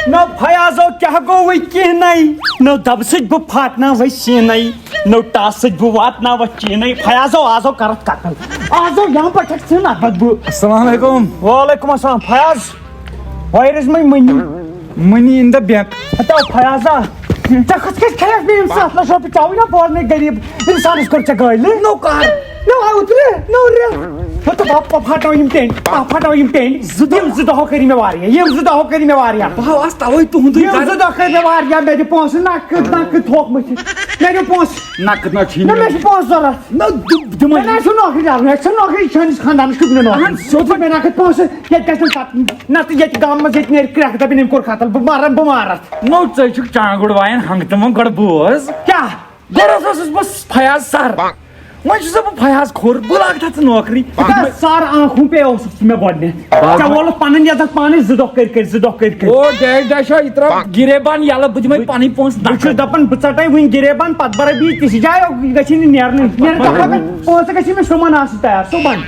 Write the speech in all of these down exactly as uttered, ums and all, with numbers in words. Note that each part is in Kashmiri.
نو فیاضو، کیٛاہ گوٚوُے؟ کینٛہہ نَے۔ نو دبہٕ سۭتۍ بہٕ پھاٹناوَے سیٖنَے، نو ٹاسہٕ سۭتۍ بہٕ واتناوَتھ چیٖنَے۔ فیاضو، آزو کَرَتھ قتل۔ آزو یَنہٕ پٮ۪ٹھ چھَکھ ژٕ نَبَد بہٕ۔ السلام علیکم۔ وعلیکم السلام۔ Fayaz, where is my money? Money in the bank. ہتا فیاضا، ژےٚ کھٔژ کھٔژ کھیٚیَکھ بیٚیہِ یِم ستھ لَچھ رۄپیہِ، ژےٚ وٕنہِ بوزنَے غریٖب اِنسانَس کوٚر ژےٚ گٲلۍ۔ نو کر۔ نو آو ترٛےٚ، نو رٮ۪تھ۔ ہتا بہٕ پھاٹاو یِم ٹٮ۪نٛٹ، بہٕ پھاٹاو یِم ٹٮ۪نٛٹ۔ زٕ دۄہ۔ یِم زٕ دۄہ کٔرۍ مےٚ واریاہ، یِم زٕ دۄہ کٔرۍ مےٚ واریاہ۔ بہٕ ہا آس تَوَے تُہُنٛدُے یِم گرٕ۔ زٕ دۄہ کٔرۍ مےٚ واریاہ، مےٚ دِ پونٛسہٕ، نقد نقد تھوٚکھ مٔتھِتھ۔ مےٚ دِ پونٛسہٕ۔ نقد نہ چھُے نہ، نہٕ۔ مےٚ چھِ پونٛسہٕ ضوٚرَتھ۔ نہ، دِ-، دِمَے۔ مےٚ نہ چھُ نوکری کَرُن، اَسہِ چھَنہٕ نوکری، سٲنِس خانٛدانَس چھُ نہٕ نوکری۔ اَہَن، سیوٚد۔ دِ مےٚ نقد پونٛسہٕ، ییٚتہِ گژھِ نہٕ سَتھ، نہ تہٕ ییٚتہِ گامہٕ منٛز ییٚتہِ نیرِ کرٛٮ۪کھ، دَپہِ أمۍ کوٚر قتل، بہٕ مَرٕ، بہٕ مَرٕ۔ نو، ژٕ چھُکھ چانٛگُڑ وایان ہنٛگہٕ تہٕ منٛگہٕ، گۄڈٕ بوز۔ کیٛاہ؟ گۄڈٕ اوسُس بہٕ فیاض سَر، وۄنۍ چھُسا بہٕ فیاض کھوٚر، بہٕ لاگہٕ تَتھ نوکری۔ تہٕ سَر آنکھوں پے اوسُکھ ژٕ مےٚ گۄڈٕنٮ۪تھ۔ بَس۔ ژےٚ وولُکھ پَنٕنۍ عزت پانَے زٕ دۄہ کٔرۍ کٔرۍ، زٕ دۄہ کٔرۍ کٔرۍ۔ او، ڈیش ڈیشا، یہِ ترٛاو گِریبان یَلہٕ، بہٕ دِمَے پَنٕنۍ پونٛسہٕ بہٕ چھُس نَقٕد۔ دَپان، بہٕ ژَٹَے وٕنۍ گِریبان، پَتہٕ بَرَے بہٕ یہِ تِژھِ جایہِ، یہِ گژھِ نہٕ نیرنٕے۔ نیرٕ دَپان، پونٛسہٕ گژھِ مےٚ شرٛومَن آسٕنۍ تیار، صُبحن۔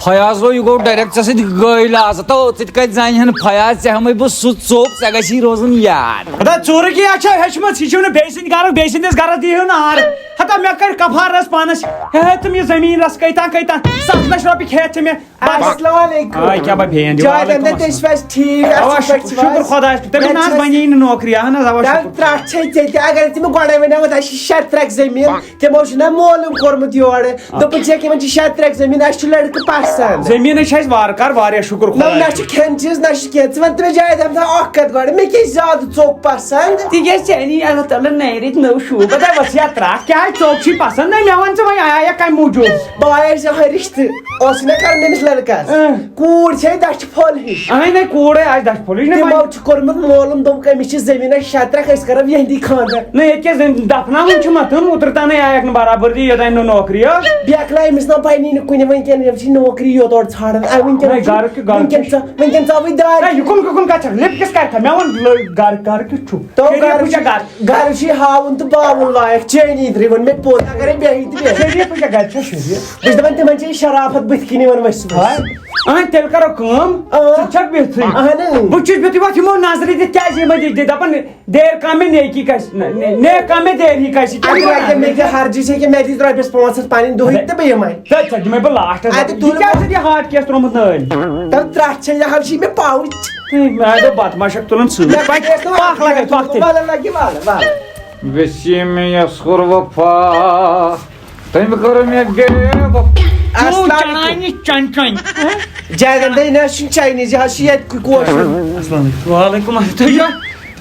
فیاضو، یہِ گوٚو ڈایریکٹ ژےٚ سۭتۍ گٲلۍ آز۔ تو ژٕ تہِ کَتہِ زانہِ ہن فیاض، ژےٚ ہٮ۪مَے بہٕ سُہ ژوٚپ، ژےٚ گژھی روزُن یاد۔ ہتا ژوٗرٕ کیٛاہ چھےٚ ہیٚچھمٕژ؟ یہِ چھُو نہٕ بیٚیہِ سٕنٛدِ گَرُک، بیٚیہِ سٕنٛدِس گَرَس دِیِو نہٕ آر۔ ہتا مےٚ کٔڑۍ کفارس پانس۔ ہے، ہے، تِم یہِ زٔمیٖن رَژھ کٔہۍ تام، کٔہۍ تام۔ ستھ لَچھ رۄپیہِ کھیٚتھ ژےٚ مےٚ۔ بس۔ السلام علیکم۔ آے، کیٛاہ بہٕ بیٚہن دِ؟ جاوید وعلیکم احمد، تُہۍ السلام۔ چھِو حظ ٹھیٖک؟ اَوا، اَصٕل پٲٹھۍ چھِو شُکر حظ؟ خۄدایَس کُن۔ تٔمِس نہ حظ بَنے نہٕ نوکری، اہن حظ، اَوا، تَمہِ شُکر۔ ترٛٹھ چھے ژےٚ تہِ، اگر ژےٚ مےٚ گۄڈَے وَنیٛاوُتھ، اَسہِ چھِ شےٚ ترٛکھ زٔمیٖن، تِمو چھُنہ معلوٗم کوٚرمُت یورٕ۔ دوٚپُکھ، "چھَکھ یِمَن چھِ شےٚ ترٛکھ زٔمیٖن، اَسہِ چھُ لٔڑکہٕ پَسنٛد۔" زٔمیٖنَے چھِ اَسہِ وارٕ کارٕ واریاہ، شُکر نہ، خۄدایَس نہ کُن۔ چھُ کھٮ۪ن چیٖز، نہ چھُ کینٛہہ۔ ژٕ وَن تہٕ مےٚ، جاوید احمد، اَکھ کَتھ گۄڈٕ، مےٚ کیٛاہ زیادٕ ژوٚپ پَسنٛد؟ تِکیٛازِ ژےٚ اَنی اللہ تعالیٰ نَیہِ رٔتۍ نٔو شوٗب۔ بہٕ دَپہٕ، وَس یا ترٛٹھ، کیٛازِ ژوٚپ چھُے پَسنٛد؟ نہ، مےٚ وَن ژٕ وۄنۍ، آیا کَمہِ موٗجوٗب؟ بہٕ آیَس یِہوٚے رِشتہٕ، اوس نہ کَرُن أمِس لٔڑکَس۔ اۭں۔ کوٗر چھے دَچھِ پھوٚل ہِش۔ اَہَے نَے، کوٗرے آسہِ دَچھِ پھوٚل ہِش، نہ تِمو وۄنۍ۔ چھُ کوٚرمُت معلوٗم، دوٚپُکھ، أمِس چھِ زٔمیٖنَس شےٚ ترٛکھ، أسۍ کَرو یِہِنٛدی خانٛدر۔ نہ، ییٚتہِ کیٛاہ زٔمیٖن دَفناوُن چھُ مَتُن، اوترٕ تانَے آیَکھ نہٕ برابردی، یوٚتام نہٕ نوکری ٲس۔ بیکلا أمِس نہ بَنی نہٕ کُنہِ، وٕنکیٚن یِم چھِ نوکری یوت اورٕ ژھانٛڈان۔ اَ، وٕنکیٚن نہ، چھُ، گَرٕ کیُتھ، گَرٕ وٕنکیٚن کیُتھ؟ ژا-، وٕنکیٚن ژاوٕے دارِ۔ ہے، یہِ کُن، یہِ کُن کَتھ چھَکھ؟ لِپ کِس کَتہِ تھاو؟ مےٚ وَن، لٔ-، گَرٕ، گَرٕ کیُتھ چھُ؟ تو شریٖف گَرٕ وٕچھا چھُ، گَرٕ؟ گَرٕ چھُے ہاوُن تہٕ باوُن لایق، چٲنی درٛے ووٚن مےٚ پوٚز، اَگَرے بیٚہی تہٕ بیٚہہِ۔ شریٖف وٕچھا گَرِ چھا شریٖف؟ بہٕ چھُس دَپان، تِمَن چھِ یہِ شرافت بٕتھِ کِنی یِوان ؤسِتھ۔ ہاے، اَہَن، تیٚلہِ کَرو کٲم، آ۔ ژٕ چھَکھ بِہتھٕے۔ اَہَن۔ بہٕ چھُس بِہتھٕے، وَتھ یِمو نظرِ دِتھ، کیٛازِ یِمَے دِتھ دِتھ دَپان، دیر کم میں نیکی کا، نے-، نے-، نیک کم میں دیر ہی کا، اَدٕ کیٛاہ وۄنۍ کیٛاہ مےٚ کیٛاہ ہرجی چھےٚ کہِ مےٚ دِتھ رۄپیَس پانٛژھ ہَتھ پَنٕنۍ دۄہٕے تہٕ بہٕ یِمَے۔ تہٕ ژےٚ دِمَے بہٕ لاسٹَس اَدٕ رۄپیہِ۔ تُل یہِ کیٛاہ ژٕ دِ ہارٹ کیس ترٛوومُت نٲلۍ؟ تَلہٕ ترٛٹھ چھےٚ، یہِ حظ چھِ مےٚ پاوُچ۔ مےٚ دوٚپ بَتہٕ ما چھَکھ تُلُن سۭتۍ۔ مےٚ پَکھ، پَکھ لَگے، پَکھ تہِ۔ وَلہٕ لَگہِ، وَلہٕ، وَلہٕ۔ وسیم یسخر وفا، تٔمۍ کٔر مےٚ غیب۔ اَسلام علیکُم۔ چاینیٖز چن چن۔ جاوید، نہ، یہِ نہ حظ چھُنہٕ چاینیٖز، یہِ حظ چھُ ییٚتہِ کُ-، کٲشُر۔ السلام علیکم۔ وعلیکم السلام۔ تُہۍ چھِوا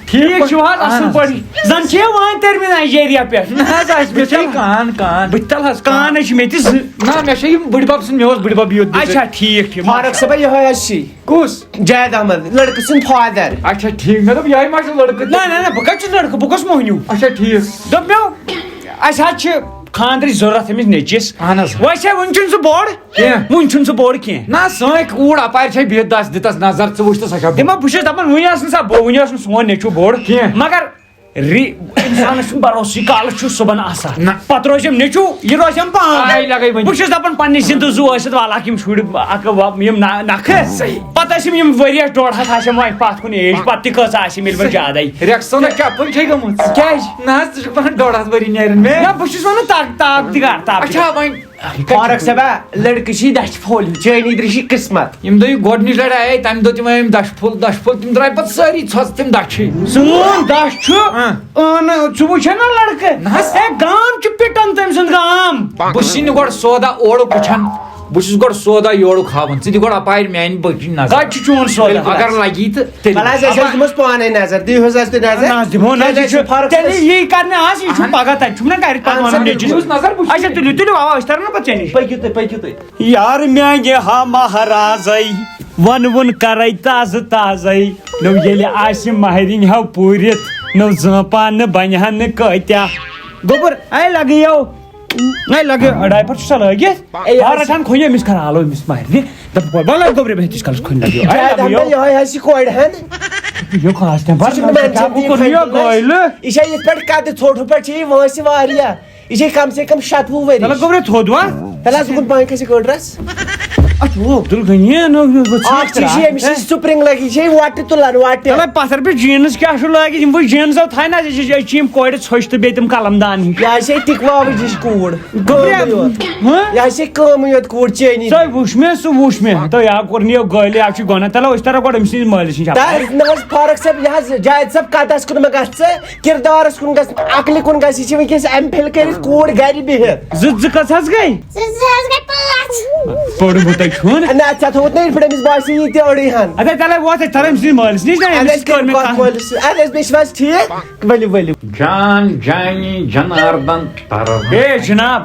ٹھیٖک چھِو حظ؟ اَصٕل اَہَن حظ۔ پٲٹھۍ۔ زَن چھِ یہِ وٲنۍ تٔرمٕتۍ نایجیریا پٮ۪ٹھ۔ نہ حظ، اَسہِ مےٚ چھِ کان، کان۔ بہٕ تہِ تَل حظ کان۔ کانَے چھِ مےٚ تہِ زٕ۔ نہ، مےٚ چھِ یِم بٕڈِ بَب سٕنٛدۍ، مےٚ اوس بٕڈِ بَب یوت بِہِتھ۔ اچھا، ٹھیٖک، ٹھیٖک۔ فاروق صٲبہ، یِہوٚے حظ چھِ۔ کُس؟ جاوید احمد، لٔڑکہٕ سُنٛد فادر۔ اچھا، ٹھیٖک۔ مےٚ دوٚپ، یِہوٚے ما چھُ لٔڑکہٕ؟ نہ، نہ، نہ، بہٕ کَتہِ چھُس لٔڑکہٕ؟ بہٕ کۄس موٚہنیوٗ؟ اچھا، ٹھیٖک۔ دوٚپ مےٚ، اَسہِ حظ چھِ خانٛدرٕچ ضروٗرت أمِس نیٚچِس۔ اہن حظ۔ وۄنۍ چھا، وٕنہِ چھُنہٕ سُہ بوٚڑ؟ کینٛہہ۔ وٕنہِ چھُنہٕ سُہ بوٚڑ کینٛہہ۔ نہ، سٲنۍ کوٗر اَپارِ چھےٚ بِہِتھ، دَس دِ تَس نظر، ژٕ وٕچھ تہٕ سۄ چھا بوٚڑ۔ دِمو، بہٕ چھُس دَپان، وٕنہِ ٲس نہٕ سۄ بوٚڑ، وٕنہِ اوس نہٕ سون نیٚچوٗ بوٚڑ۔ کینٛہہ۔ مگر ری-، اِنسانَس چھُنہٕ بروسٕے، کالَس چھُ صُبحن آسان۔ نہ۔ پَتہٕ روزٮ۪م نیٚچوٗ، یہِ روزٮ۪م پان۔ آے لَگے وۄنۍ۔ بہٕ چھُس دَپان، پنٛنہِ زِندٕ زُو ٲسِتھ والہٕ ہاکھ یِم شُرۍ، اَکھ وا-، یِم نہ-، نَکھٕ۔ صحیح۔ پَتہٕ ٲسِم یِم ؤریَس ڈۄڈ ہَتھ آسٮ۪م وۄنۍ پَتھ کُن ایج، پَتہٕ تہِ کۭژاہ آسٮ۪م ییٚلہِ وۄنۍ زیادَے۔ رٮ۪کسونا کیٛاہ پٲٹھۍ چھے گٔمٕژ؟ کیٛازِ؟ نہ حظ، ژٕ چھُکھ وَنان ڈۄڈ ہَتھ ؤری نیرَن مےٚ۔ نہ، بہٕ چھُس وَنان تاک-، تاک دِگار، تاک اچھا، دِگار۔ وۄنۍ فارق صٲبہ، لڑکہٕ چھی دچھِ پھوٚل ہیوٗ، چٲنی درٛے چھی قسمت۔ یِم دۄہ یہِ گۄڈٕنِچ لٹہِ آیے، تَمہِ دۄہ تہِ وَنیٚم دچھِ پھوٚل، دچھِ پھوٚل، تِم درٛاے پَتہٕ سٲری ژھۄژٕ تِم دچھِ۔ سون دچھ چھُ، ہاں۔ اہن، ژٕ وٕچھ نا لڑکہٕ؟ نہ حظ۔ ہے، گام چھُ پِٹان تٔمۍ سُنٛد گام۔ بہٕ چھُس نہٕ گۄڈٕ سودا اورُک وٕچھان، بہٕ چھُس گۄڈٕ سودا یورُک ہاوان۔ ژٕ دِ گۄڈٕ اَپارِ میٛانہِ بٔچھِنۍ نظر۔ کَتہِ چھُ چون سودا؟ اگر لگی تہٕ تیٚلہِ۔ وَلہٕ حظ، أسۍ حظ دِموس پانَے نظر، دِیِو حظ اَسہِ تہِ نظر۔ نہ حظ، دِمو نہ، کیٛازِ یہِ اَسہِ چھُ چھِ فرق تیٚلہِ حظ۔ یی کرنہِ آز، یہِ چھُ اہن۔ پگاہ تَتہِ، چھُم نہ گرِ پَتہٕ اہن وَنان سا، نیٚچوِس۔ دِیِوس نظر، بہٕ چھُس اچھا، تُلِو، تُلِو، اَوا، أسۍ تَرو نہ پَتہٕ ژےٚ نِش۔ پٔکِو تُہۍ، پٔکِو تُہۍ۔ یار میٛانہِ ہا مہرازَے، وَنوُن کَرَے تازٕ تازَے۔ نو ییٚلہِ آسہِ مہرِنۍ ہاو پوٗرِتھ، نو زٲنٛپان نہٕ بَنہِ ہا نہٕ کۭتیٛاہ۔ گوٚبُر، اَے لَگیو۔ نہ لگے ڈایپر چھُ سا لٲگِتھ؟ اے، ہا، آز رٹان کھوٚنہِ أمِس کر آلو أمِس مارنہِ۔ دَپ، وَلہٕ، وَلہٕ، گوٚبرِ بِہِتھ یُس کالَس کھوٚنہِ لَگیو۔ اے، جاوید لَگیو۔ احمد، یِہوٚے حظ چھِ کورِ ہَن۔ یہِ خاص کیٛاہ یہِ چھُنہٕ بَنان، مانان ژےٚ کیٛاہ بہٕ کوٚر یہِ کیٛاہ گٲلۍ؟ یہِ چھےٚ یِتھ پٲٹھۍ قدٕ ژھوٚٹ ہُہ پٲٹھۍ چھِ یہِ وٲنٛسہِ واریاہ۔ یہِ چھےٚ کم سے کم شَتوُہ ؤری۔ تَلہٕ گوٚبرِ تھوٚد وَ۔ تَلہٕ حظ، ہُکُن پانہٕ کھسہِ گٔڑرَس۔ اَتھ او عبدالغنی، نو، نو، بہٕ ژھٕنہٕ اکھ چیٖز چھِ، أمِس چھِ ترٛٹھ۔ Spring لٲگِتھ، یہِ چھِ وۄٹہِ تُلان، وۄٹہِ۔ تَلے پَتھر پٮ۪ٹھ jeans کیٛاہ چھُ لٲگِتھ؟ یِم وٕچھ jeans او تھایہِ نہ، یہِ چھِ، یہِ چھِ یِم کورِ ژھۄچہِ تہٕ بیٚیہِ تِم قلم دان ہِش۔ یہِ حظ چھِ ٹِکواوٕچ ہِش کوٗر۔ کٲمٕے یوت۔ ہہ؟ یہِ حظ چھِ کٲمٕے یوت کوٗر چینی۔ تۄہہِ وٕچھ مےٚ، سُہ وٕچھ مےٚ۔ تۄہہِ یا کوٚر نہٕ یہِ گٲلۍ، اَتھ چھُ گۄناہ۔ تَلے أسۍ تَرو گۄڈٕ أمۍ سٕنٛدِس مٲلِس نِش۔ تَتھ نہ حظ فاروق صٲب، یہِ حظ جاوید صٲب، کَتھ آسہِ کُن مہ گژھ ژٕ، کِردارَس کُن گژھ، عقلہِ کُن گژھ۔ یہِ چھِ وٕنکیٚس M.Phil کٔرِتھ کوٗر گرِ بِہِتھ۔ زٕ، زٕ کٔژ حظ گٔے؟ زٕ، زٕ حظ گٔے پانٛژھ۔ پوٚرمُت تۄہہِ چھُو نہٕ؟ نہ، ژےٚ تھوٚوُتھ نہ یِتھ پٲٹھۍ أمِس باسہِ یہِ تہِ أڑٕے ہن۔ اَدٕ تَلے ووت أسۍ تَرو أمۍ سٕنٛدِ مٲلِس نِش نہ، أمِس اَدٕ سۭتۍ کٔر مےٚ کَتھ کَتھ۔ مٲلِس سۭتۍ؟ اَدٕ أسۍ بیٚیہِ چھِ حظ ٹھیٖک؟ ؤلِو، ؤلِو۔ جان جانی جناردن پرور۔ اے جناب،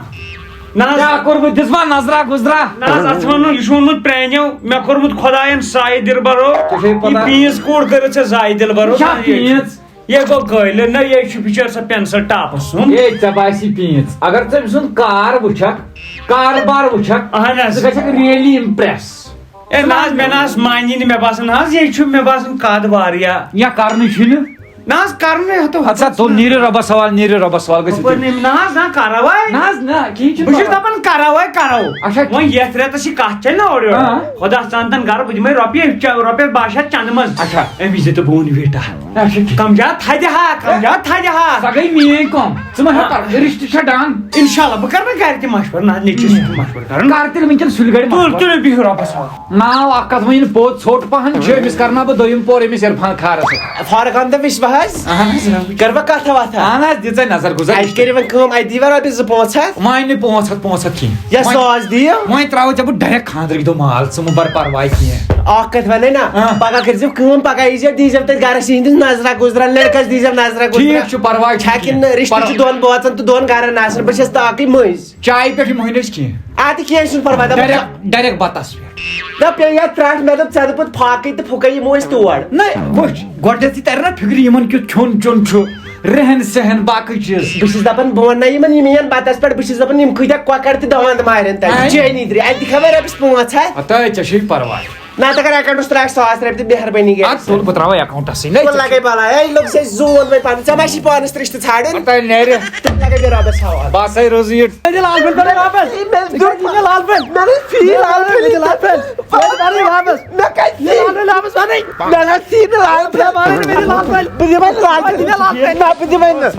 نہ حظ۔ کیٛاہ کوٚرمُت؟ دِژوا نظرا گُزرا؟ نہ حظ، اَتھ ووٚنُن، یہِ چھُ ووٚنمُت پرٛانیو، مےٚ کوٚرمُت خۄدایَن سایہِ دِلبرو، ژےٚ چھے یہِ پتہ؟ پیٖنٛژ کوٗر کٔرٕتھ ژےٚ زایہِ دِلبرو۔ یہِ چھا پیٖنٛژ؟ یہِ گوٚو قٲیلہٕ، نہ، یہِ چھُ بِچٲرۍ سۄ pencil topس سُنٛد۔ ہے، ژےٚ باسی پیٖنٛژ۔ اگر ژٕ أمۍ سُنٛد کار وٕچھکھ، کاربار وٕچھکھ، اہن حظ۔ ژٕ گژھکھ really impress۔ اے، نہ حظ، مےٚ نہ حظ مانی نہٕ، مےٚ باسان حظ، یہِ چھُ، مےٚ باسان، قد واریاہ۔ یا کرنٕے چھُنہٕ۔ نہ حظ، کرنٕے ہتو۔ اَدٕ سا، تُل، نیٖرِو رۄبَس حوال، نیٖرِو رۄبَس حوال، گٔژھِو تُہۍ۔ نہ حظ، نہ، کرو ہے۔ نہ حظ، نہ، کِہیٖنۍ چھُنہٕ بہٕ چھُس پَرواے۔ دَپان، کرو ہے، کرو۔ اچھا۔ وۄنۍ یَتھ رٮ۪تَس چھِ کَتھ چَلہِ نہ اورٕ یورٕ۔ ہاں۔ خۄدا ژانتَن گَرٕ، بہٕ دِمَے رۄپیہِ، چا-، رۄپیَس باہ شیٚتھ چَندٕ منٛز۔ اچھا۔ اَمی زِ تہٕ بہٕ ووٚن ویٹا۔ اچھا، ٹھیٖک۔ کم زیادٕ تھدِ ہا، کم زیادٕ تھدِ ہا۔ سۄ گٔے میٲنۍ کٲم۔ ژٕ مہ ہےٚ ہاں۔ پَر-، رِشتہٕ چھا ڈان؟ انشاءاللہ، بہٕ کرٕ وۄنۍ گرِ تہِ مشورٕ، نہ، نیٚچوِس سۭتۍ مشورٕ کرُن۔ کر تیٚلہِ وٕنکیٚن سُلہِ گرِ تُل، مشورٕ۔ تُلِو بِہِو رۄبَس حوالہٕ۔ ناو اکھ کتھ وۄنۍ ییٚلہِ پوٚت ژھوٚٹ پہن چھُ، أمِس کرناو بہٕ دوٚیِم پور أمِس عرفان خانس سۭتۍ۔ فارغ احمد وِش بہٕ حظ۔ اہن حظ۔ کر بہٕ کتھ وتھ؟ اہن حظ، دِژے نظر گُزر۔ اَسہِ کٔرِو وۄنۍ کٲم، اَتہِ دیٖوا رۄپیہِ زٕ پانٛژھ ہتھ؟ وۄنۍ نہٕ پانٛژھ ہتھ، پانٛژھ ہتھ کِہیٖنۍ۔ یا وۄنۍ، ساس دِیِو۔ وۄنۍ ترٛاوو ژےٚ بہٕ direct خانٛدرٕکۍ دۄہ مال، ژٕ مہٕ بر پرواے کینٛہہ۔ اکھ کتھ ونے نا، ہاں۔ پگاہ کٔرزیو کٲم، پگاہ ییٖزیو، دیٖزیو تٔتھۍ گرس یِہنٛدِس نظرا گُزرا، لڑکس دیٖزیو نظرا گُزرا۔ ٹھیٖک چھُ، پرواے چھُنہٕ چھا کِنہٕ کینٛہہ۔ رشتہٕ چھُ پرواے۔ دۄن بٲژن تہٕ دۄن گرن آسان، بہٕ چھَس تاکٕے مٔنٛزۍ۔ چایہِ پٮ۪ٹھ یِمہٕ نہٕ أسۍ کینٛہہ۔ اَدٕ کینٛہہ چھُنہٕ پرواے، دَپان ڈایریکٹ، ڈایریکٹ بَتَس پٮ۪ٹھ۔ دَپ یہِ یا ترٛٹھ، مےٚ دوٚپ ژےٚ دوٚپُتھ فاقٕے تہٕ پھُکَے یِمو أسۍ تور۔ نہ، وٕچھ، گۄڈٕنٮ۪تھٕے تَرِ نہ فِکرِ یِمَن کیُتھ کھیوٚن چیوٚن چھُ، رہن سہن، باقٕے چیٖز۔ بہٕ چھُس دَپان بہٕ وَنہٕ نہ یِمَن، یِم یِن بَتَس پٮ۪ٹھ، بہٕ چھُس دَپان یِم کۭتیٛاہ کۄکَر تہٕ دانٛد مارن تَتہِ۔ آے۔ چینی درٛے، اَتہِ دِکھا وۄنۍ رۄپیَس پانٛژھ ہَتھ۔ ہَتاے، ژےٚ چھُے پَرواے۔ نہ تہٕ اگر اٮ۪کاوُنٛٹَس ترٛایَکھ ساس رۄپیہِ تہٕ مہربٲنی گٔے۔ اَدٕ تُل بہٕ ترٛاوَے اٮ۪کاوُنٛٹَسٕے۔ نہ، تُل لَگَے بَلاے، ہے، لوٚگ سا زوٗن وۄنۍ پَنُن، ژےٚ ما چھی پانَس رِشتہٕ ژھانٛڈُن؟ ہَتاے نیرِ۔ تُل لَگَے مےٚ رۄبَس حوالہٕ۔ بہٕ ہسا روزٕ یہِ۔ مےٚ دِ لال پھٔلۍ، مےٚ دِ واپس۔ مےٚ دِ لال پھٔلۍ۔ مےٚ دِ فی لال پھٔلۍ۔ مےٚ دِ لال پھٔلۍ۔ مےٚ دِ واپس۔ مےٚ کَتہِ مےٚ دِ لال پھٔلۍ واپس وَنٕے۔ مےٚ نہ ژٕے نہٕ لال پھٔلۍ۔ مےٚ دِ لال پھٔلۍ۔ بہٕ دِمَے نہٕ لال پھٔلۍ۔ مےٚ دِ لال پھٔلۍ۔ نہ، بہٕ دِمَے نہٕ۔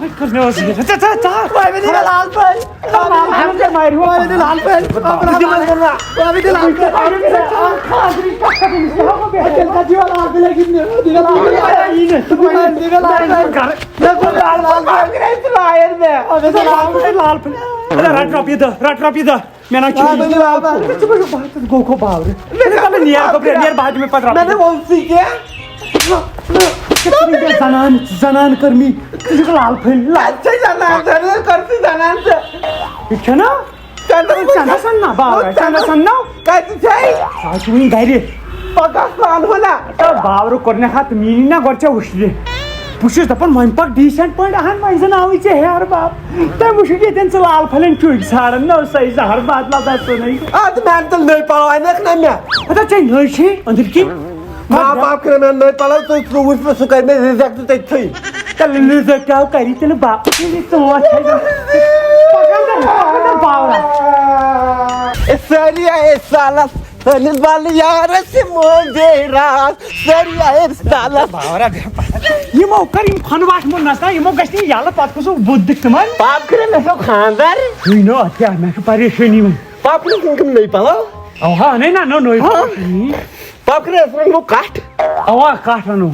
وۄنۍ کٔر مےٚ ٲس یہِ۔ ژٕ، ژٕ، ژٕ۔ وۄنۍ مےٚ دِ لال پھٔلۍ۔ لال پھٔلۍ۔ مےٚ دِ لال پھٔلۍ۔ مےٚ دِ لال پھٔلۍ۔ مےٚ کوٚر لال پھٔلۍ۔ لال پھٔلۍ۔ لال پھٔلۍ۔ لال پھٔلۍ۔ لال پھٔلۍ۔ لال پھٔلۍ۔ لال پھٔلۍ۔ لال پھٔلۍ۔ لال پھٔلۍ۔ رَٹ رۄپیہِ دَہ، رَٹ رۄپیہِ دَہ۔ مےٚ نہ چھُ یہِ۔ ژٕ چھُکھ بہٕ گوٚو گوٚو باورٕ۔ مےٚ دوٚپ نیر گوٚبریا، نیر بہٕ ہا دِمے پَتہٕ مےٚ نہ رۄپیہِ۔ ووٚن ژٕے کینٛہہ۔ ژٕ چھُکھ زَنان، زَنان کٔر مےٚ، ژٕ چھُکھ لال پھٔلۍ، لال۔ ژےٚ چھے زَنان، زَنان کٔر ژٕ زَنان ژٕ۔ یہِ چھُنہ؟ ژےٚ نہ ژےٚ نہ سَن نہ باورٕ، ژےٚ نہ سَن نہ۔ کَتہِ چھے؟ سُہ حظ چھُ وٕنہِ گَرِ۔ پَگاہ سُہ اَنہٕ ہو نہ۔ تہٕ باورٕ کوٚر مےٚ ہا تہٕ میٛٲنی نہ گۄڈٕ ژےٚ وٕچھنہِ۔ بہٕ چھُس دَپان وۄنۍ پَکھ decent پٲٹھۍ، اَہَن وۄنۍ زَن آوٕے ژےٚ ہیٚہَر بَب۔ تۄہہِ وٕچھِو ییٚتٮ۪ن ژٕ لال پھٔلٮ۪ن چُکۍ ساران، نٔو سَے زَہر بَدلہ دَسُن۔ آ، تہٕ مےٚ اَنہٕ تیٚلہِ نٔوۍ پَلو، اَنَکھ نہ مےٚ؟ ہَتا ژےٚ نٔوۍ چھے أنٛدٕرۍ کِنۍ؟ ما باپ کٔرۍ مےٚ نٔوۍ پَلو، تُہۍ تُہۍ وٕچھ مےٚ، سُہ کَرِ مےٚ reject تٔتھٕے۔ تیٚلہِ reject کیٛاہ کَری تیٚلہِ باپ؟ ژٕ وَتھ چھے نہٕ۔ پَکھ اَنٛدر، پَکھ اَنٛدر باورا۔ اے سٲری آیے سالَس، سٲنِس بالہٕ یارَس یہِ مٲنٛزے راتھ، سٲری آیے سالَس۔ باورا بیٚہہ پَتھ۔ یِمو کٔر یِم کھۄنہٕ واٹھ مُنَس نا، یِمو گژھِ نہٕ یَلہٕ، پَتہٕ کُس بُتھ دِکھ تِمَن؟ پاپہٕ کٔرِن مےٚ چھو خانٛدَر۔ ہے نو، اَدٕ کیٛاہ، مےٚ چھُ پریشٲنی وۄنۍ۔ پاپہٕ کٔرِن کٕم کٕم نٔے پَلو؟ اَوا، اَنے نا، نو، نوٚے ہاں۔ پَلو۔ پاپہٕ کٔرِن اَسہِ وۄنۍ یِمو کَٹھ۔ اَوا، کَٹھ اَنو۔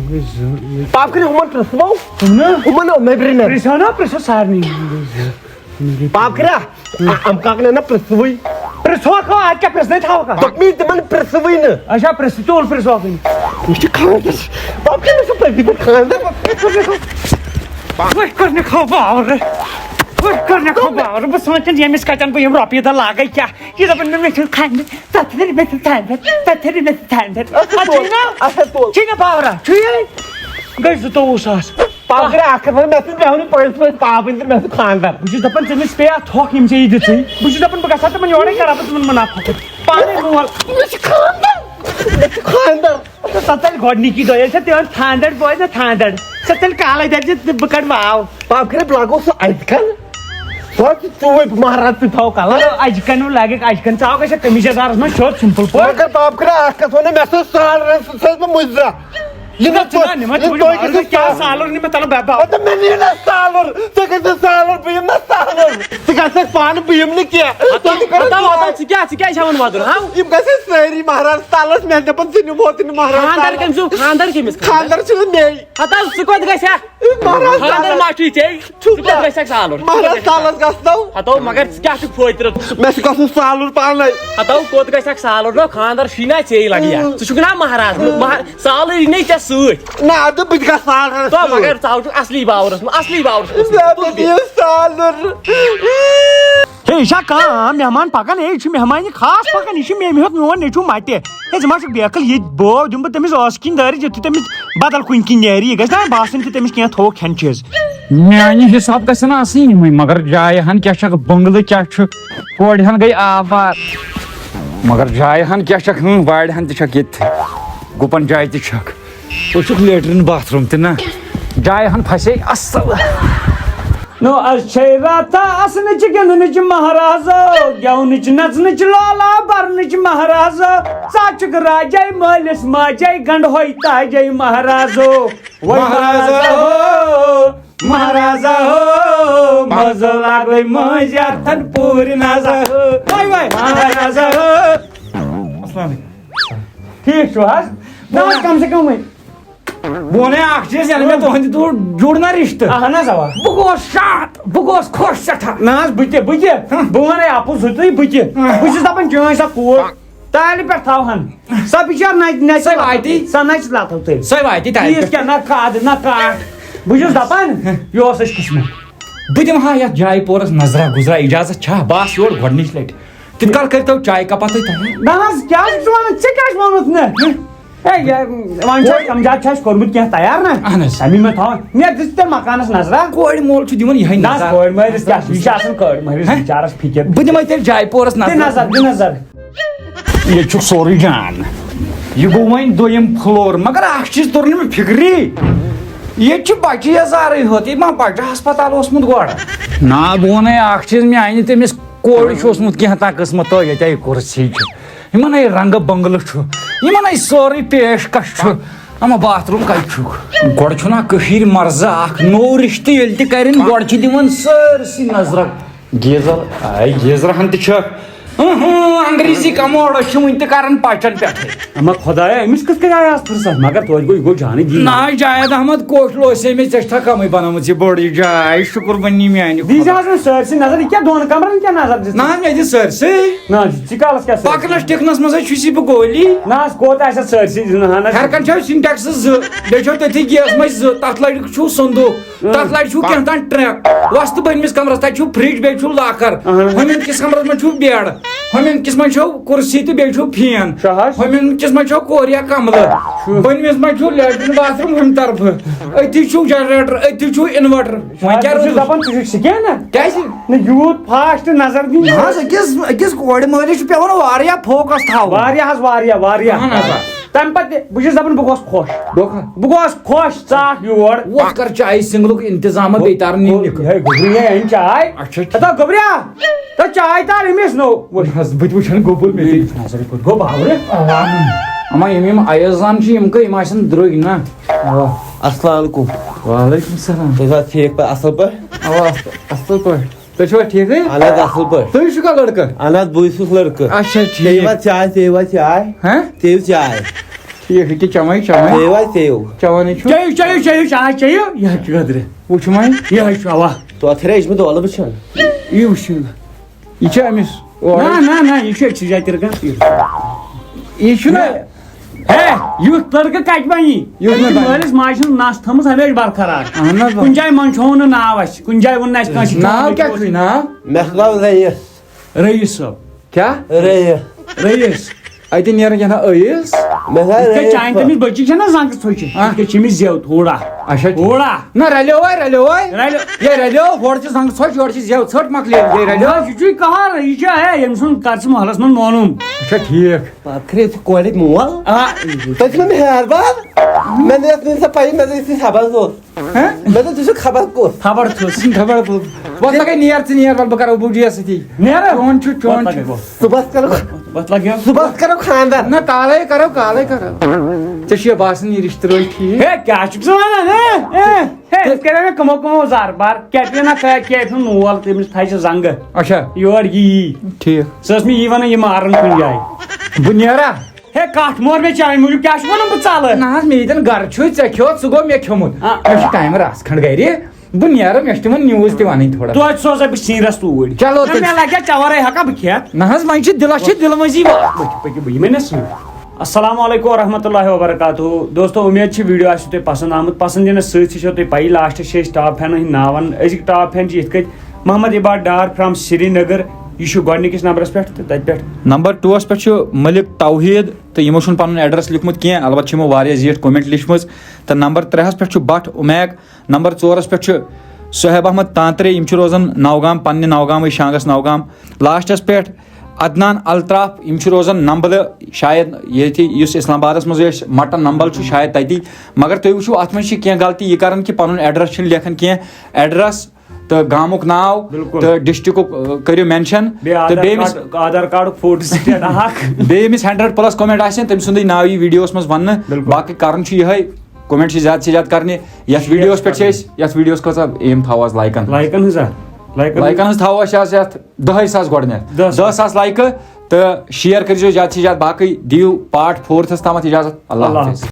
پاپہٕ کٔرِن ہُمَن پرٛژھمو۔ کٕم نہٕ؟ ہُمَن نو نیٚبرِمٮ۪ن۔ پرٛژھو نا، پرٛژھو سارنٕے۔ پاپہٕ کٔرِن۔ آ، اَم کاکہٕ نہ نہ پرٛژھوٕے۔ پرٛژھوکھ ہا، اَتہِ کیٛاہ پرٛژھنَے تھاوکھ ہا؟ دوٚپمَے تِمَن پرٛژھوٕے نہٕ۔ اچھا، پرٛژھ تُل پرٛژھوکھ۔ مےٚ چھُ خانٛدر۔ پاپہٕ کٔرِن مےٚ چھُ پٔزی پٲٹھۍ خانٛدر۔ وۄنۍ کٔرنہِ کھو باورٕ۔ وۄنۍ کٔرنہِ کھو باورٕ۔ بہٕ سونٛچان ییٚمِس کَتٮ۪ن بہٕ یِم رۄپیہِ دَہ لاگَے کیٛاہ؟ یہِ دَپان مےٚ، مےٚ چھُ خانٛدر۔ ژَتجی رۄپیہِ تھاوِ، ژَتجی رۄپیہِ تھاوِ۔ اَتھ چھُے نا؟ اَتھ ہا تُل۔ چھُے نا باورا؟ چھُے؟ گٔے زٕتووُہ ساس۔ پاپہٕ کٔرِن اَکھ کَتھ وَن، مےٚ چھُنہٕ بیٚہوانٕے پٔزۍ پٲٹھۍ پاپہٕ أنۍ تہٕ مےٚ چھُ خانٛدر۔ بہٕ چھُس دَپان ژےٚ مےٚ پیٚیا تھۄکھ یِم ژےٚ یہِ دِژٕے۔ بہٕ چھُس دَپان بہٕ گژھٕ ہا تِمَن یورَے کَرٕ ہا بہٕ تِمَن مُنافعت۔ پانَے مول۔ مےٚ چھُ خانٛدر۔ مےٚ چھُ خانٛدر۔ ژٕ ژَلہِ گۄڈٕنِکی دۄہ، ییٚلہِ ژےٚ تِہُنٛد خانٛدر بوزِ نا خانٛدر۔ ژٕ ژَلہِ کالَے دَپہِ زِ بہٕ کَڑٕ واو۔ پاپہٕ کٔرِن بہٕ لاگو سُہ اَتہِ کَل۔ توتہِ ژوٗپۍ مہراز، ژٕ تھاو کلر۔ اجہِ کنہِ لگکھ، اجہِ کنہِ ژاو گژھِ کٔمیٖز یزارس منٛز چھوٚد simple پٲٹھۍ۔ مگر باب کرا اکھ کتھ، وۄنۍ مےٚ سا سالرن سۭتۍ چھَس بہٕ مُضرا۔ یہِ نہ نہ، ژٕ نہ، نہ، نہ، یہِ وۄنۍ تۄہہِ بہٕ گژھِ کیٛاہ سالُر نہٕ مےٚ تلہٕ بے باب۔ مطلب مےٚ نِیِو نہ سالُر، ژٕ گژھِ سالُر، بہٕ یِم نہ سالُر۔ ژٕ گژھکھ پانہٕ، بہٕ یِم نہٕ کینٛہہ۔ ہتو، ژٕ تہِ کر ہتو، سالُر۔ ہتو، ژٕ کیٛاہ، ژٕ کیٛازِ ہٮ۪وان وۄدُن، ہاو؟ یِم گژھِ سٲری مہراز تلس، مےٚ دپان ژٕ نِمہو تہِ نہٕ مہراز خانٛدر تلس۔ کٔمۍ سُنٛد، خانٛدر کٔمِس؟ خانٛدر چھُنہٕ مے۔ ہتو، ژٕ کوٚت گژھکھ؟ مہراز خانٛدر تلس۔ ما چھُے ژےٚ؟ ژٕ کوٚت گژھکھ سالُر؟ مہراز تلس گژھنو۔ ہتو، مگر ژٕ کیٛاہ چھُکھ فٲطرٕ؟ مےٚ چھُ گژھُن سالُر پانے۔ ہتو، کوٚت گژھکھ سالُر؟ نہ، خانٛدر چھُے نا ژےٚ لگہِ یا۔ ژٕ چھُکھ نا مہراز؟ مہر-، سالٕے نے ژےٚ سۭتۍ۔ نہ، اَدٕ بہٕ تہِ گژھٕ سالرَس تو سۭتۍ۔ مگر ژٕ چھُکھ اصلی باورس منٛز، اصلی باورس منٛز۔ مےٚ تُل تہِ بیٚیہِ۔ یہِ سالُر۔ ہے، یہِ چھا کانٛہہ مہمان پکان؟ ہے، یہِ چھُ مہمان خاص پکان۔ یہِ چھُ مےٚ، مےٚ ہیوٚت میون نیٚچوٗ مٹہِ۔ ہے، ژٕ ما چھُکھ بے عقل؟ یہِ بٲو دِمہٕ بہٕ تٔمِس ٲسہٕ کِنۍ دٲرِتھ، یُتھُے تٔمِس بدل کُنہِ کِنۍ نیرِ۔ یہِ گژھِ نا باسُن کہِ تٔمِس کینٛہہ تھوٚوُکھ کھٮ۪ن چیٖز۔ میانہِ حساب گژھن آسٕنۍ یِمٕے، مگر جایہِ ہن کیٛاہ چھکھ، بنگلہٕ کیٛاہ چھُ، کورِ ہن گٔے آباد۔ مگر جایہِ ہن کیٛاہ چھکھ، ہٕنٛہ، وارِ ہن تہِ چھکھ ییٚتہِ، گُپن جایہِ تہِ چھکھ۔ ژٕ چھُکھ لیٹرین باتھ روم تہِ نہ، جایہِ ہن پھسے اصل۔ نو از چھے راتھا اسنٕچ گِنٛدنٕچ مہرازو، گٮ۪ونٕچ نژنٕچ لولا برنٕچ مہرازو، ژٕ چھُکھ راجے مٲلِس ماجے گنڈہوے تاجے مہرازو۔ وۄنۍ مہرازا ہو، مہرازا ہو، مزٕ لاگوے مٲنٛزِ اَتھن پوٗرِ نازا ہو۔ وۄنۍ، وۄنۍ۔ مہرازا ہو۔ السلام علیکم۔ ٹھیٖک چھُو حظ؟ نہ حظ، کم سے کم وۄنۍ۔ بہٕ وَنے اکھ چیٖز، ییٚلہِ مےٚ تُہُنٛدِ دور جُڑ نہ رِشتہٕ۔ اہن حظ، اوا۔ بہٕ گوس شاد، بہٕ گوس خۄش سٮ۪ٹھاہ۔ نہ حظ، بہٕ تہِ، بہٕ تہِ۔ ہہ۔ بہٕ وَنے اَپُز ہُتُے، بہٕ تہِ۔ ہہ۔ بہٕ چھُس دَپان، چٲنۍ سۄ کوٗر، تالہِ پٮ۪ٹھ تھاوہن۔ سۄ بِچار نَژِ، نَژِ سۄ لَتو واتی۔ تیٚلہِ۔ سۄ نَژِ لَتو تیٚلہِ۔ سۄ واتی تالہِ تیٖژ پٮ۪ٹھ۔ کیٛاہ، نہ کھاد، نہ کاٹھ۔ بہٕ چھُس دَپان، یہِ اوس اَسہِ قٕسمت۔ بہٕ دِمہٕ ہا یَتھ جایہِ پورَس نظرا گُزرا، اِجازت چھا؟ بہٕ آسہٕ یور گۄڈٕنِچ لَٹہِ۔ تیٚلہِ کَر کٔرۍتو چایہِ کَپا تُہۍ تیار؟ نہ حظ، کیٛاہ چھُکھ ژٕ وَنان؟ ژےٚ کیٛاہ چھُ ووٚنمُت مےٚ؟ ہے، یہِ، وۄنۍ چھُ کَم زیادٕ چھُ اَسہِ کوٚرمُت کینٛہہ تیار نہ؟ اَہَن حظ۔ تَمی منٛز تھاوان۔ مےٚ دِژ ژےٚ مکانَس نظرا؟ کورِ مول چھُ دِوان یِہوٚے نہ حظ، نظر۔ کورِ مٲلِس کیٛاہ چھُ؟ یہِ چھُ آسان کورِ مٲلِس ہہ؟ بِچارَس فِکِر۔ بہٕ دِمَے تیٚلہِ جایہِ پورَس دِ نظر۔ نظر، دِ نظر۔ ییٚتہِ چھُکھ سورُے جان۔ یہِ گوٚو وۄنۍ دوٚیِم floor، مگر اکھ چیٖز توٚر نہٕ مےٚ فِکری۔ ییٚتہِ چھُ بچہٕ یزارٕے ہوت، ییٚتہِ ما بچہٕ ہسپتال اوسمُت گۄڈٕ؟ نہ، بہٕ وَنے اکھ چیٖز، مےٚ اَنہِ تٔمِس کورِ چھُ اوسمُت کینٛہہ تام قٕسمت، تہٕ ییٚتہِ آیہِ کُرسی چھِ، یِمن آیہِ رنٛگہٕ بنٛگلہٕ چھُ، یِمن آیہِ سورُے پیش کش چھُ۔ اما باتھ روٗم کتہِ چھُکھ؟ گۄڈٕ چھُنہ کٔشیٖرِ مرضہٕ اکھ نوٚو رِشتہٕ ییٚلہِ تہِ کرن، گۄڈٕ چھِ دِوان سٲرسٕے نظرہ۔ گیٖزر، آے گیٖزر ہن تہِ چھکھ۔ اۭں، ہۭں، انگریزی کموڈ، أسۍ چھِ وٕنہِ تہِ کران پچن پٮ۪ٹھے۔ اما خدایا، أمِس کِتھ کٔنۍ آیہِ آز فرصت؟ مگر توتہِ گوٚو، یہِ گوٚو جانٕے دی۔ نہ، جاوید احمد کوٹھ اوس أمِس، ژےٚ چھِ تھا کمٕے بنٲومٕژ یہِ بٔڑ یہِ جاے، شُکر بنی میانہِ دیٖزِ خۄدایَس۔ حظ وۄنۍ سٲرسٕے نظر، یہِ کیٛاہ دۄن کمرن کیٛاہ نظر دِژ؟ نہ حظ، مےٚ دِ سٲرسٕے۔ نہ حظ، ژٕ کالس کیٛاہ سٲرسٕے؟ پکنس ٹکنس منٛزے چھُسی بہٕ گولی۔ نہ حظ، کوت آسہِ اَتھ سٲرسٕے دِژ نہٕ ہن حظ۔ ہیرکن چھو سِنٹیکس زٕ، بیٚیہِ چھو تٔتھی گیس منٛز زٕ، تتھ لرِ چھُو صندوق۔ تتھ لرِ چھُو کینٛہہ تام ٹرٛک۔ وۄستہٕ بٔنمِس کمرس تتہِ چھُو فرج، بیٚیہِ چھُو لاکر۔ اہن۔ ہُمہِ کِس کمرس منٛز چھُو بیڈ۔ ہُمہِ کِس منٛز چھُو کُرسی تہٕ بیٚیہِ چھُو فین۔ شاہ حظ۔ ہُمہِ کِس منٛز چھُو کوریا کملہٕ۔ بٔنمِس منٛز چھُو لیٹرین باتھ روٗم ہُمہِ طرفہٕ۔ أتی چھُو جنریٹر، أتی چھُو انوٲٹر۔ وۄنۍ کیٛاہ بہٕ چھُس روٗدُس؟ دپان، ژٕ چھُکھ سِکین نا؟ کیٛازِ؟ نہ، یوٗت فاسٹ نظر دِنۍ۔ نہ حظ، أکِس، أکِس کورِ مٲلِس چھُ پٮ۪وان واریاہ فوکس تھاوُن۔ واریاہ حظ، واریاہ، واریاہ۔ اہن حظ، آ۔ تَمہِ پتہٕ تہِ، بہٕ چھُس دَپان، بہٕ گوس خۄش۔ دوکھا۔ بہٕ گوس خۄش، ژٕ آکھ یور۔ وۄتھ کر چایہِ سِنگلُک انتظام، بیٚیہِ تارن یہِ نِکہٕ۔ ہے، گوٚبرِ، ہے، أنۍ چاے۔ اچھا، ٹھیٖک۔ ہتا گوٚبریا، تہٕ چاے تار أمِس نو۔ وۄتھ۔ نظر، بہٕ تہِ وٕچھن گوٚبُر مےٚ تہِ۔ نظر کُن گوٚو باورٕ۔ اوا۔ اما یِم، یِم ایزان چھِ، یِم کٔہ، یِم آسن درٛوگۍ نا؟ اوا۔ السلام علیکم۔ وعلیکم السلام۔ تُہۍ چھِوا ٹھیٖک پٲٹھۍ، اصٕل پٲٹھۍ؟ اوا، اصٕل پٲٹھۍ۔ تُہۍ چھِوا ٹھیٖکٕے؟ اہن حظ، اصٕل پٲٹھۍ۔ تُہۍ چھِو کانٛہہ لٔڑکہٕ؟ اہن حظ، بٕے چھُس لٔڑکہٕ۔ اچھا، ٹھیٖک۔ چیٚیِو حظ چاے، چیٚیِو حظ چاے۔ ہہ؟ چیٚیِو چاے۔ ٹھیٖک، یہِ کیٛاہ چٮ۪وان، یہِ چٮ۪وان؟ چیٚیِو حظ، چیٚیِو۔ چٮ۪وانٕے چھُ؟ چیٚیِو، چیٚیِو، چیٚیِو، چاے چیٚیِو، یہِ حظ چھُ گدرِ۔ وٕچھ وۄنۍ۔ یہِ حظ چھُ، اوا۔ تو اَتھ ہے، یہِ چھُ مےٚ دۄہلہٕ وٕچھان۔ یہِ وٕچھِو۔ یہِ چھُ أمِس اورٕ۔ نہ، نہ، نہ، یہِ چھُ أکسٕے جایہِ تہِ رُکان۔ یہِ چھُنہ۔ ہے، یُتھ لڑکہٕ کتہِ بنہِ؟ یُتھ نہٕ أمِس بنہِ۔ مٲلِس ماجہِ ہٕنٛز نس تھٲومٕژ ہمیشہِ برقرار۔ اہن حظ۔ کُنہِ جایہِ منٛدچھووُن نہٕ ناو اَسہِ، کُنہِ جایہِ ووٚن نہٕ اَسہِ کٲنٛسہِ ناو کیٛاہ چھُے ناو؟ مےٚ چھُ ناو رئیس۔ رئیس صٲب۔ کیٛاہ؟ رئیس۔ رئیس۔ اَتہِ نیران کیٛاہ تام ٲیِس۔ مےٚ سا یِتھ کٔنۍ رٲیِس چانہِ پَتھ۔ تٔمِس بٔچی چھَنہ زنٛگہٕ ژھۄچہِ، ہاں۔ یِتھ کٔنۍ چھِ أمِس زٮ۪و تھوڑا۔ اچھا، ٹھیٖک۔ تھوڑا۔ نہ، رَلیو وَے، رَلیو وَے۔ رَلیو۔ یے رَلیو، ہورٕ چھِ زنٛگہٕ ژھۄچہِ، یورٕ چھِ زٮ۪و ژھٔٹ مۄکلیو، یے رَلیو۔ نہ، یہِ چھُے قہر، یہِ چھُ، ہے، ییٚمۍ سُنٛد کر ژٕ محلَس منٛز معلوٗم۔ اچھا، ٹھیٖک۔ پَتہٕ کھرے ژٕ کورِ مول۔ آ۔ تۄہہِ چھُو مےٚ مہربان۔ مےٚ نہٕ ٲس نہٕ سۄ پَیی، مےٚ دوٚپ، یُس یہِ خبر اوس۔ ہہ؟ مےٚ دوٚپ، ژٕ چھُکھ خبر کُس؟ خبر چھُس۔ خبر بوٗز۔ وۄتھ لگے نیر ژٕ نیر، وَلہٕ بہٕ کرو بوٗجِیَس سۭتی۔ نیر؟ چون چھُ، چون وۄتھ چھُ۔ لگے، وۄتھ۔ صُبحَس کرو، وۄتھ لگے۔ صُبحَس کرو خانٛدر۔ نہ، کالے کرو، کالے کرو۔ ژےٚ چھُ یہِ باسان، یہِ رِشتہٕ روزِ ٹھیٖک؟ ہے، کیٛاہ چھُکھ ژٕ وَنان، ہہ؟ ہے، أسۍ کَرے مےٚ کٕمو کٕمو زار بار، کیٛاہ پیٚیہِ نہ کیٛاہ، کیٛاہ پیٚیہِ نول، تٔمِس تھایہِ ژٕ زنٛگہٕ۔ اچھا۔ یور یی، یی۔ ٹھیٖک۔ سۄ ٲس مےٚ یی وَنان، یہِ مارَن کُنہِ جایہِ۔ بہٕ نیرا؟ ہے، کَٹھ مور مےٚ چانہِ موٗجوٗب، کیٛاہ چھُکھ وَنان بہٕ ژَلہٕ؟ نہ حظ، مےٚ ییٚتٮ۪ن گرٕ چھُے، ژےٚ کھیوٚو، ژٕ گوٚو مےٚ کھیوٚمُت۔ آ۔ مےٚ چھُ کامہِ رَژھ کھنٛڈ گرِ، بہٕ نیرٕ، مےٚ چھُ تِمن news تہِ وَنٕنۍ تھوڑا۔ توتہِ سوزے بہٕ سیٖنرَس توٗرۍ۔ چلو نہ، تیٚلہِ۔ مےٚ لَگہِ ہا ژےٚ وَرٲے ہٮ۪کا بہٕ کھٮ۪تھ؟ نہ حظ، وۄنۍ چھِ دِلَس چھِ دِلہٕ منٛزی وَ-، پٔکِو، پٔکِو، بہٕ یِمَے نہ سۭتۍ۔ السلام علیکم ورحمۃ اللہ وبرکاتہ۔ دوستو، اُمید چھِ video آسِوٕ تۄہہِ پسنٛد آمُت۔ پسنٛد یِنَس سۭتۍ سۭتۍ چھو تۄہہِ پَیی، last چھِ أسۍ top fan ہٕنٛدۍ ناو وَنان۔ أزِکۍ top fan چھِ یِتھ کٔنۍ محمد عباد ڈار from سرینگر، یہِ چھُ گۄڈٕنِکِس نمبرَس پٮ۪ٹھ تہٕ تَتہِ پٮ۪ٹھ۔ نمبر ٹوٗوَس پٮ۪ٹھ چھُ ملک توحید، تہٕ یِمو چھُنہٕ پَنُن address لیوٗکھمُت کینٛہہ، البتہ چھِ یِمو واریاہ زیٖٹھ comment لیٖچھمٕژ۔ تہٕ نمبر ترٛےٚ ہَس پٮ۪ٹھ چھُ بٹ عمیق، نمبر ژورَس پٮ۪ٹھ چھُ صہیب احمد تانترے، یِم چھِ روزان نوگام، پننہِ نوگامٕے شانٛگَس نوگام۔ last پٮ۪ٹھ عدنان الطراف، یِم چھِ روزان نمبلہٕ، شاید ییٚتہِ یُس اسلام آبادَس منٛز أسۍ مٹن نمبل چھُ، شاید تَتی۔ مگر تُہۍ وٕچھِو، اَتھ منٛز چھِ کینٛہہ غلطی یہِ کَران کہِ پَنُن address چھِنہٕ لیکھان کینٛہہ، address تہٕ گامُک ناو بِلکُل۔ تہٕ districtُک، آ، کٔرِو mention۔ بیٚیہِ تہٕ آدھار بیٚیہِ ییٚمِس، کارڈ، آدھار کارڈُک photo سٹیٹ اکھ۔ بیٚیہِ ییٚمِس hundred plus comment آسن، تٔمۍ سُنٛدُے ناو یی videoس منٛز وَننہٕ۔ بِلکُل۔ باقٕے کَرُن چھُ یِہوٚے، comment چھِ زیادٕ سے زیادٕ کَرنہِ۔ یَتھ share videoس پٮ۪ٹھ چھِ کَرنہِ۔ أسۍ، یَتھ videoس کۭژاہ aim تھاوو آز لایکَن؟ لایکَن ہٕنٛز ہا؟ لایکَن لایکَن ہٕنٛز تھاوو أسۍ آز یَتھ دَہَے ساس گۄڈٕنٮ۪تھ۔ دَہ ساس۔ دَہ ساس لایکہٕ تہٕ share کٔرۍزیو زیادٕ سے زیادٕ۔ باقٕے دِیِو part fourthَس تامَتھ اِجازت۔ اللہ اللہ حافظ۔ حافظ۔